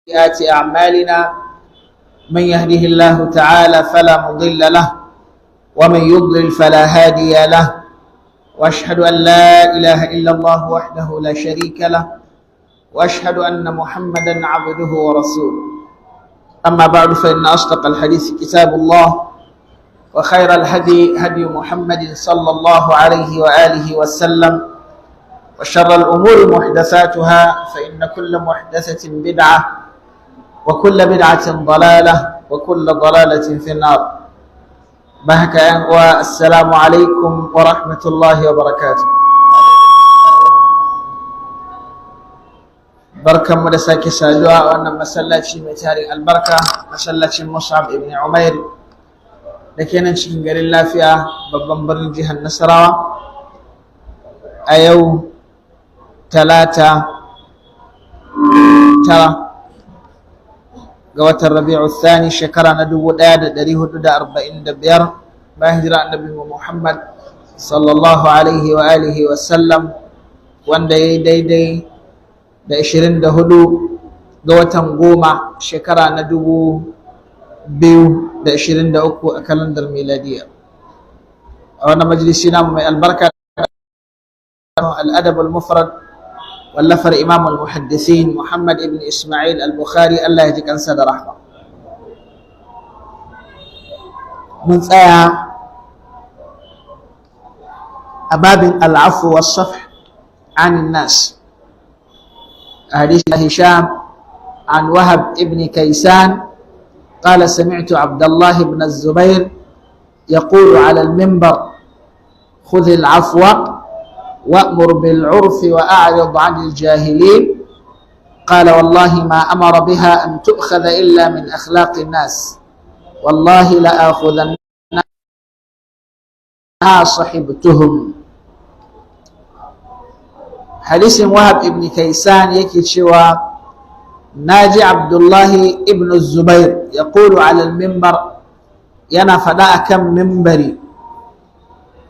سيئات أعمالنا، من يهده الله تعالى فلا مضل له، ومن يضلل فلا هادي له، وأشهد أن لا إله إلا الله وحده لا شريك له، وأشهد أن محمدا عبده ورسوله. أما بعد، فإن أصدق الحديث كتاب الله، وخير الهدي هدي محمد صلى الله عليه وآله وسلم، وشر الأمور محدثاتها، فإن كل محدثة بدعة، وكل بدعة ضلالة، وكل ضلالة في النار. بهك، والسلام عليكم ورحمة الله وبركاته. Barkan mu da sake saduwa a wannan masallaci mai tarin albarka, masallacin Mus'ab ibn Umair da ke nan cikin garin Lafiya, babban birnin jihar Nasarawa, a yau Talata, 9 ga watan Rabi'u Thani, shekara na 1445 bayan hijira Annabi Muhammad sallallahu alaihi wa alihi wa sallam, wanda ya yi daidai da 24 ga watan 10, shekara na 2023 a kalandar miladiya. A wannan majalisi namu mai albarka, Al-Adab al-Mufrad, wallafar Imam al-Muhaddisin Muhammad ibn Ismail al-Bukhari, Allah ya ji kansa da rahma. Mun tsaya a babin al'afu was-safh 'an nas. حديث هشام عن وهب ابن كيسان قال: سمعت عبد الله بن الزبير يقول على المنبر: خذ العفو وأمر بالعرف وأعرض عن الجاهلين. قال: والله ما أمر بها أن تؤخذ إلا من أخلاق الناس، والله لآخذنها صحبتهم. Hadisin Wahab ibn Kaisan yake cewa naji Abdullahi ibn Zubair ya ala mimbar, yana faɗa akan mimbari,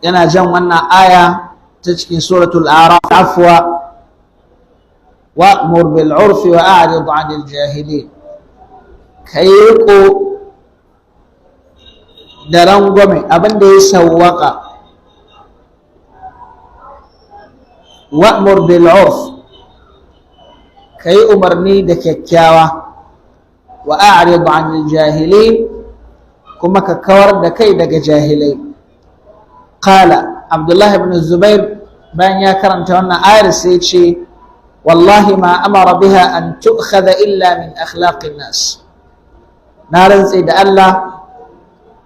yana jan wannan aya ta cikin Suratul Araf: afwa wa'mur bil urfi wa a'rid 'anil jahilin. Kai riko da rangwame, abin da ya sawwaka. Wa'mur bil urf, kai umarni da kyakkyawa. Wa a'rid 'anil jahilin, kuma ka kawar da kai daga jahilai. Qala Abdullah ibn Zubair, bayan ya karanta wannan ayar sai ce: wallahi ma amara biha an tu'khadha illa min akhlaqin nas. Na rantse da Allah,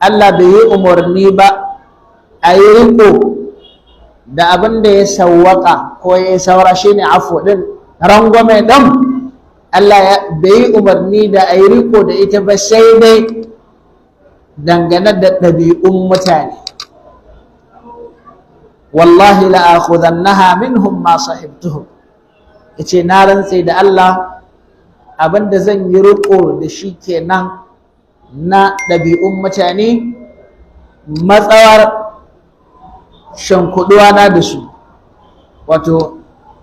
Allah bai yi umarni ba a yi riko da abin da ya sawwaka ko ya saura, shine afu din, rangwame ɗin. Allah bai yi umarni da a yi riko da ita ba sai dai dangane da ɗabi'un mutane. Wallahi la'akhudannaha minhum ma sahibtuhum. Yace na rantse da Allah, abin da zan yi riko da shi kenan na ɗabi'un mutane matsawar shankuduwa na da su, wato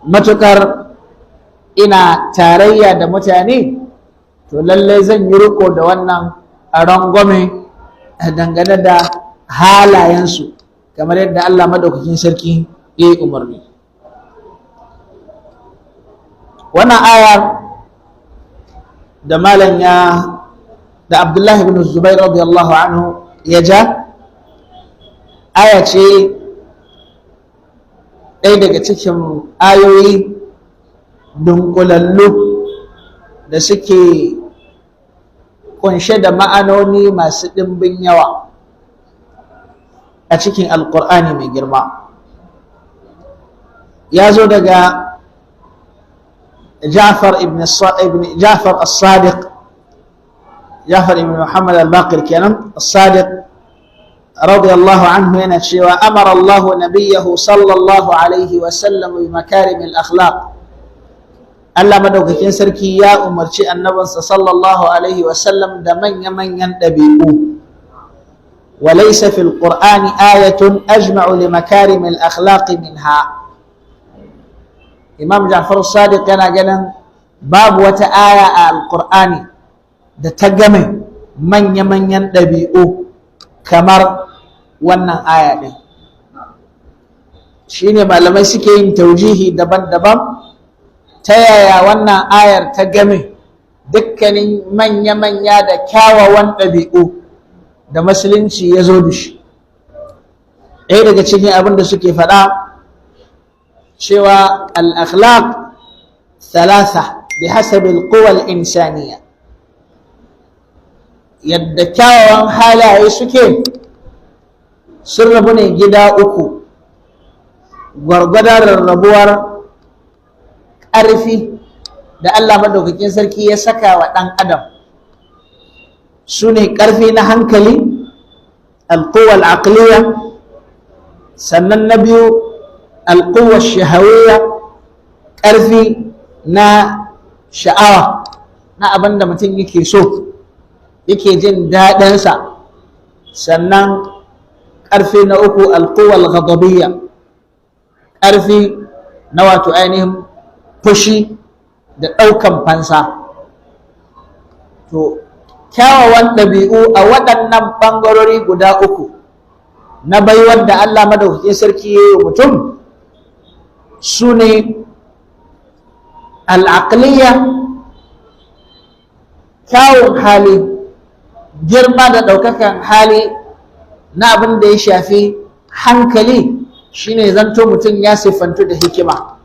matukar ina tarayya da mutane, to lallai zan yi riko da wannan rangwame dangane da halayensu, kamar yadda Allah madaukakin sarki ya yi umarni. Wannan aya da malam ya da Abdullahi ibn Zubair radiyallahu anhu ya ja, aya ce ɗaya daga cikin ayoyi dunkulallu da suke kunshe da ma'anoni masu ɗimbin yawa a cikin Alƙur'ani mai girma. Ya zo daga Ja'far ibn Ja'far as-Sadiq, Ja'far ibn Muhammad al-Baqir kenan, as-Sadiq radiyallahu anhu, yana cewa: amara Allah nabiyahu sallallahu alaihi wa sallam bi makarim al-akhlaq. Allah madaukakin sarki ya umarci annabinsa sallallahu alaihi wa sallam da manya-manyan ɗabi'u. وليس في القرآن آية أجمع لمكارم الأخلاق منها. Imam Ja'far Sadiq yana ganin Babu wata aya a Alƙur'ani da ta game manya-manyan ɗabi'u kamar wannan aya ɗin. Shine malamai suke yin taujihi daban-daban ta yaya wannan ayar ta game dukkanin manya-manya da kyawawan ɗabi'u da Musulunci ya zo da shi. Ɗaya daga cikin abin da suke faɗa cewa al-akhlaq thalatha bi hasabi al-quwa al-insaniya, yadda kyawawan halaye suke sun rabu ne gida uku gwargwadon rarrabuwar ƙarfi da Allah Madaukakin Sarki ya saka wa ɗan adam. Su ne ƙarfi na hankali, alƙuwa al'aqliya, sannan na biyu alƙuwa shahawiyya, ƙarfi na sha'awa, na abin da mutum yake so, yake jin daɗinsa, sannan ƙarfi na uku alƙuwa al-ghadabiyya, ƙarfi na wato ainihin fushi da ɗaukan fansa. To, kyawawan ɗabi'u a waɗannan ɓangarori guda uku na baiwar da Allah Madaukakin Sarki ya yi mutum su ne al'aqliya, kyawun hali, girma da ɗaukakan hali na abin da ya shafi hankali, shine zanto mutum ya siffantu da hikima.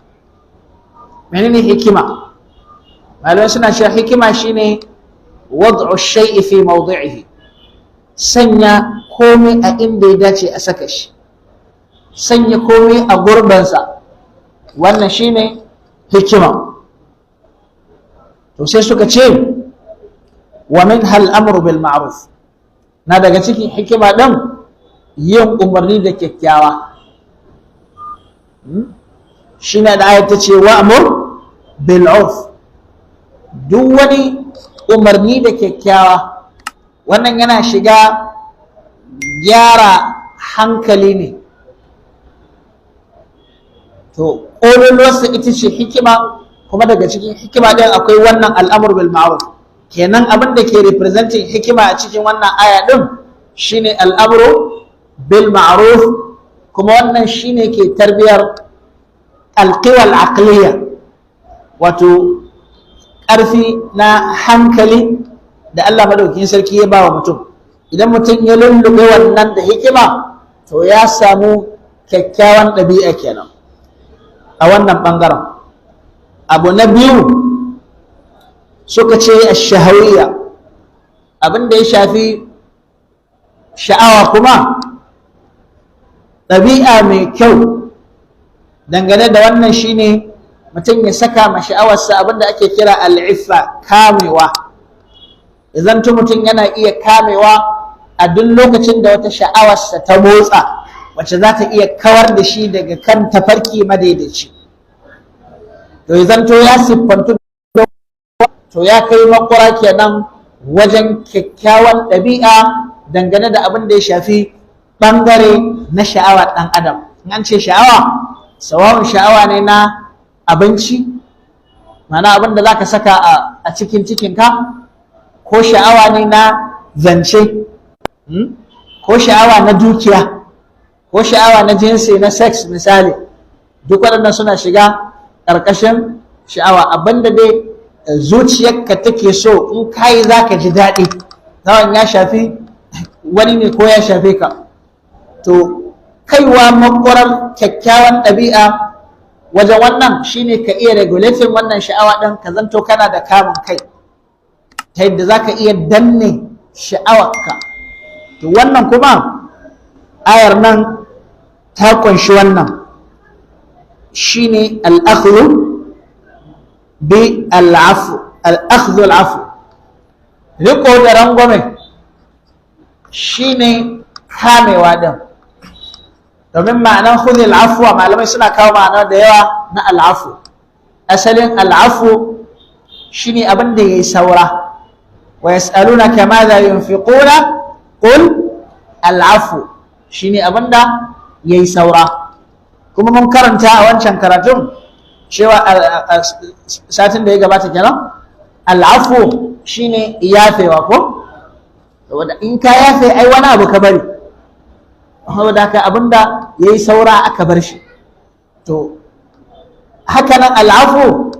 Menene hikima? Malamai suna cewa hikima shine wad'u shay'i fi mawdi'ihi, sanya komai a inda ya dace a saka shi, sanya komai a gurbansa. Wannan shine hikima. To, sai suka ce wa min hal amru bil ma'ruf, na daga cikin hikima din yin umarni da kyakkyawa. Shine da ayat ta ce wa'mur bil 'urf. Duk wani umarni da kyakkyawa, wannan yana shiga gyara hankali ne. To, ƙololuwarsa ita ce hikima. Kuma daga cikin hikima ɗin akwai wannan al'amur bil ma'ruf. Kenan abin da ke representing hikima a cikin wannan aya ɗin shine al'amru bil ma'ruf, kuma wannan shine ke tarbiyar alqiwal aqliya, wato ƙarfi na hankali da Allah Madaukakin Sarki ya ba wa mutum. Idan mutum ya lullube wannan da hikima, to ya samu kyakkyawan ɗabi'a kenan a wannan ɓangaren. Abu na biyu suka ce shahawiyya, abin da ya shafi sha'awa. Kuma ɗabi'a mai kyau dangane da wannan shine mutum ya saka ma sha'awarsa abin da ake kira al'iffa, kamewa. Idan mutum yana iya kamewa a duk lokacin da wata sha'awarsa ta motsa wacce za ta iya kawar da shi daga kan tafarki madaidaici, to ya zanto ya siffantu, to ya kai makura kenan wajen kyakkyawan ɗabi'a dangane da abin da ya shafi ɓangare na sha'awa ɗan adam. In an ce sha'awa, sawa'un sha'awa ne na abinci, mana abin da za ka saka a cikin cikinka, ko sha'awa ne na zance, ko sha'awa na dukiya, ko sha'awa na jinsi, na sex misali, duk waɗannan suna shiga ƙarƙashin sha'awa. Abinda dai zuciyarka take so, in kayi za ka ji daɗi, zaman ya shafi wani ne ko ya shafe ka. To, kaiwa makwarar kyakkyawan ɗabi'a wajen wannan shine ka iya regulating wannan sha'awa ɗin, ka zanto kana da kamun kai ta yadda za ka iya danne sha'awarka. To, wannan kuma ayar nan ta kunshi wannan, shine al'akhdhu bi al'afu, al'akhdhu al'afu, riko da rangwame, shine kamewa din. Domin ma'anan khudhi al'afwa, malamai suna kawo ma'ana da yawa na al'afu. Asalin al'afu shine abin da yayi saura. Wa yas'alunaka madha yunfiquna qul al'afu, shine abin da yayi saura. Kuma mun karanta a wancan karatun Cewa satin da ya gabata kenan, al'afu shine yafewa, ko? Saboda in ka yafe, ai wani abu ka bari, saboda haka abinda yayi saura aka bar shi. To haka nan al'afu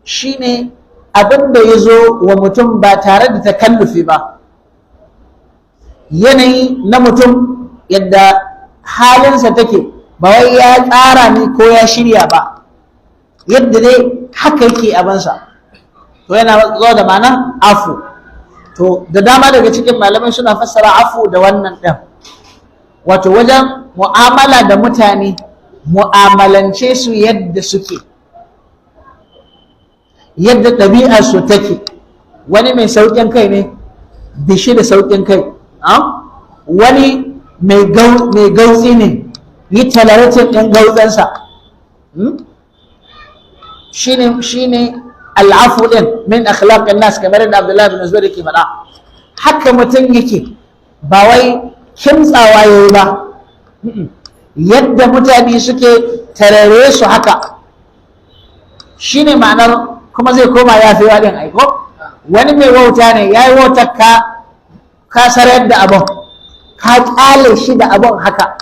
shine abinda ya zo wa mutum ba tare da takallufi ba, yanayi na mutum, yadda halinsa take, ba wai ya tsara ne ko ya shirya ba, yadda dai haka yake abansa. To yana zuwa da ma'ana afu. To da dama daga cikin malamai suna fassara afu da wannan ɗin, wato wajen mu'amala da mutane, mu'amalance su yadda suke, yadda ɗabi'ar su take. Wani mai sauƙin kai ne, bishi da sauƙin kai. Wani mai gautsi ne, yi tolerating ɗin gautsansa. Shine al'afu ɗin min akhlaqin nas, kamar yadda Abdullahi bin Zubair yake faɗa. Haka mutum yake, ba wai kimtsawa yayi ba, yadda mutane suke tarare su haka, shine ma'anar. Kuma zai koma yafewa ɗin aiko. Wani mai wauta ne, ya yi wautar, ka sarayar da abun, ka kyale shi da abun haka,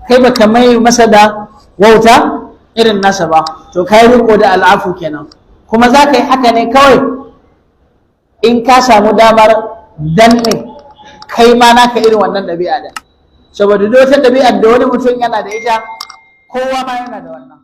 kai baka mai masa da wauta irin nasa ba. To kai riko da al'afu kenan. Kuma za ka yi haka ne kawai in ka samu damar danne kai ma naka irin wannan ɗabi'a da, saboda duk wata ɗabi'ar da wani mutum yana da ita, kowa ma yana da wannan.